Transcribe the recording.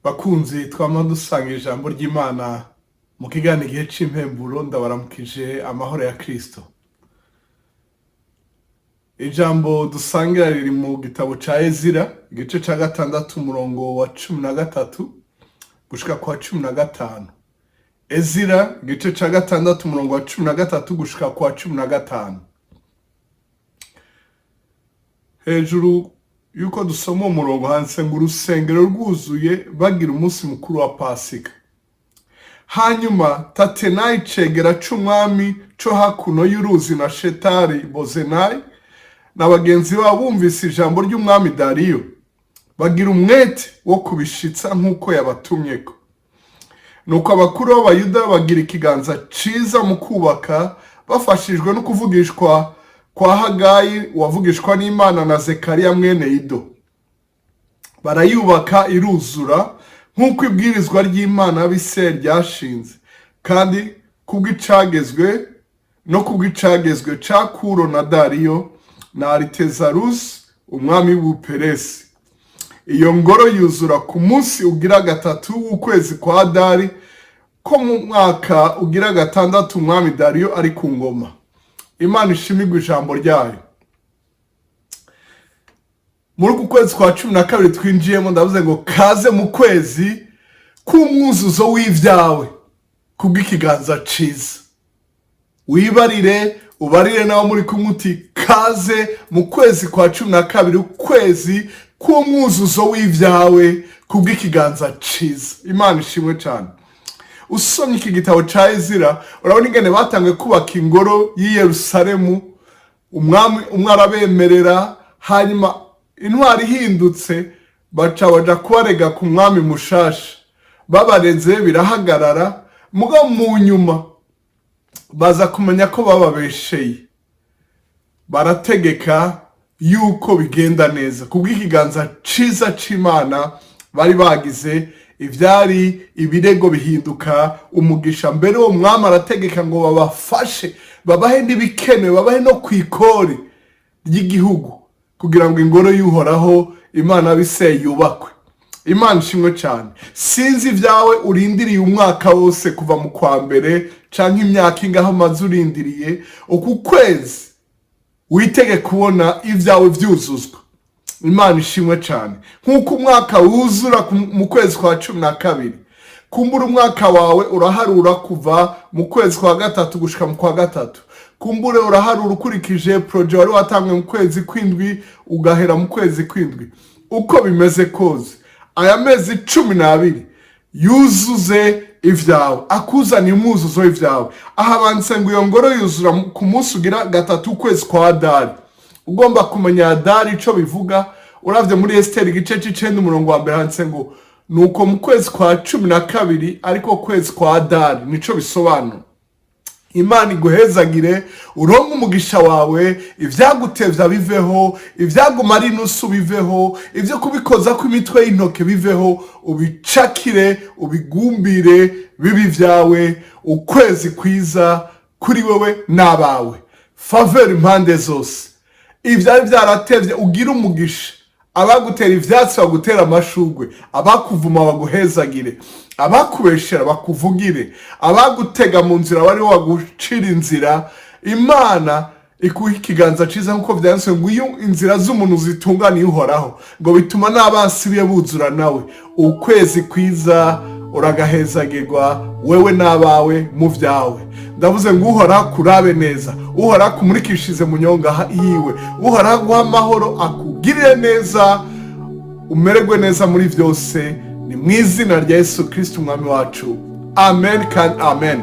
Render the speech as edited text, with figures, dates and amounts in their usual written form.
Bakunzi twama dusanga ijambo ry'Imana mu kiganiro igihe c'impemburo, ndabaramukije amahoro ya Kristo. Ijambo dusangira riri mu gitabo ca Ezira, igice ca 6, umurongo wa 13 gushika kwa 15. Ezira igice ca 6, umurongo wa 13 gushika kwa 15. Hejuru yuko dusoma uwo murongo handitse ngo urusengero rwuzuye bagira umunsi mukuru wa Pasika. Hanyuma Tatenayi cegera c'umwami co hakuno y'uruzi na Shetari Bozenayi na bagenzi babo bumvise ijambo ry'umwami Dariyo, bagira umwete wo kubishitsa nk'uko yabatumyeko. Nuko abakuru b'Abayuda bagira ikiganza ciza mu kubaka, bafashijwe no kuvugishwa kwa Hagayi wavugishwa n'Imana na Zekariya mwene Ido. Barayubaka iruzura nk'uko ibwirizwa ry'Imana y'Abisirayeli ryashinze, kandi kubw'icagezwe no kubw'icagezwe ca Kuro na Dariyo na Aritezarusi umwami w'Ubuperesi. Iyo ngoro yuzura ku munsi ugira gatatu w'ukwezi kwa Adari ko mu mwaka ugira gatandatu umwami Dariyo ari ku ngoma. Imana ishimirwe ijambo ryayo. Muri uku kwezi kwa 12 twinjiyemo, ndavuze ngo kaze mu kwezi k'umwuzuzo w'ibyawe kubw'ikiganza ciza. Wibarire, ubarire nawe muri kumwe uti kaze mu kwezi kwa 12, ukwezi k'umwuzuzo w'ibyawe kubw'ikiganza ciza. Imana ishimwe cyane. Usomye iki gitabo ca Ezira, urabona ingene batanguye kubaka ingoro y'i Yerusalemu. Umwami umwe arabemerera, hanyuma intwari ihindutse baca baja kubarega ku mwami mushasha. Babareze birahagarara, mugabo mu nyuma baza kumenya ko bababesheye, barategeka yuko bigenda neza kubw'ikiganza ciza c'Imana bari bagize. Ivyari ibirego bihinduka umugisha. Mbere uwo mwami arategeka ngo babafashe, babahe n'ibikenewe, babahe no kw'ikori ry'igihugu kugira ngo ingoro y'Uhoraho Imana y'Abisirayeli yubakwe. Imana ishimwe cyane. Sinzi ibyawe urindiriye umwaka wose kuva mu kwa mbere canke imyaka ingaho umaze urindiriye. Uku kwezi witege kubona ibyawe vyuzuzwa. Imana ishimwe cyane. Nk'uko umwaka wuzura mu kwezi kwa 12, kumbura umwaka wawe uraharura kuva mu kwezi kwa gatatu gushika mu kwa gatatu. Kumbure uraharura ukurikije projet wari watanzwe mu kwezi kw'indwi, ugahera mu kwezi kw'indwi. Uko bimeze kose, aya mezi 12 yuzuze ivyawe, akuzaniye umwuzuzo w'ivyawe. Aha banditse ngo iyo ngoro yuzura ku munsi ugira gatatu ukwezi kwa Adari. Ugomba kumenya Adari ico bivuga, uravye muri Esiteri igice c'icenda umurongo wa mbere, handitse ngo nuko mu kwezi kwa 12, ariko kwezi kwa Adari, nico bisobanura. Imana iguhezagire, uronke umugisha wawe, ivyagutevya biveho, ivyaguma ari inusu biveho, ivyo kubikoza kw'imitwe y'intoke biveho, ubicakire, ubigumbire bibi vyawe. Ukwezi kwiza kuri wewe n'abawe, faveur impande zose. Ivyari vyaratevye ugire umugisha. Abagutera ivyatsi bagutera amashugwe, abakuvuma baguhezagire, abakubeshera bakuvugire, abagutega mu nzira bariho bagucira inzira. Imana ikuha ikiganza ciza, nk'uko vyanditswe ngo iyo inzira z'umuntu zitunganiye Uhoraho, ngo bituma n'abansi biwe buzura nawe. Ukwezi kwiza, uragahezagirwa wewe n'abawe mu vyawe. Ndavuze ngo Uhoraho akurabe neza, Uhoraho akumurikishize mu nyonga yiwe, Uhoraho aguha amahoro, akugirire neza, umererwe neza muri vyose. Ni mu izina rya Yesu Kristo umwami wacu, amen kandi amen.